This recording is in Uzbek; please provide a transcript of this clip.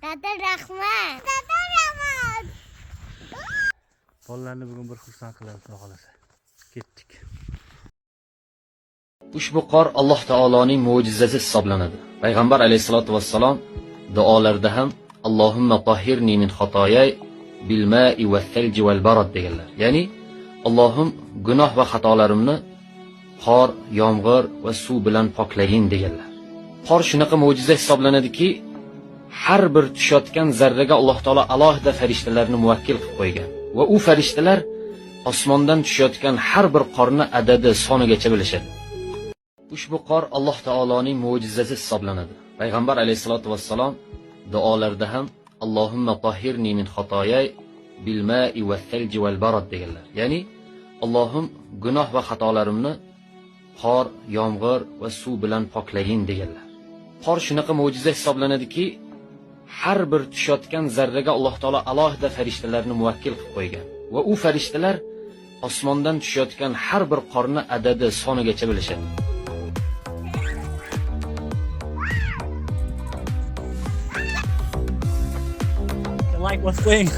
Dada, rahmat. Dada, rahmat. Bolalarni bugun bir xursand qilamiz, xudo xohlasa. Ketdik. Ushbu qor Alloh taoloning mo'jizasi hisoblanadi. Payg'ambar alayhisolatu vassalom duolarida ham Allohumma tahhirni min xatoyay bil ma'i va thalji val barad deganlar. Ya'ni Allohim, gunoh va xatolarimni qor, yomg'ir va suv bilan poklagin deganlar. Qor shunaqa mo'jiza hisoblanadiki, har bir tushayotgan zarraga Alloh taolo alohida farishtalarni muvakkil qilib qo'ygan va u farishtalar osmondan tushayotgan har bir qorni adadi sonigacha bilishadi. Ushbu qor Alloh taoloning mo'jizasi hisoblanadi. Payg'ambar alayhisolatu vassalom duolarida ham Allohumma tahhirni min xatoyay bil ma'i va thalji val barad deganlar. Ya'ni Allohim, gunoh va xatolarimni qor, yomg'ir va suv bilan poklagin deganlar. Qor shunaqa mo'jiza hisoblanadiki, har bir tushayotgan zarraga Alloh taolo alohida farishtalarni muvakkil qilib qo'ygan va u farishtalar osmondan tushayotgan har bir qorni adadi sonigacha bilishadi. Like what's playing.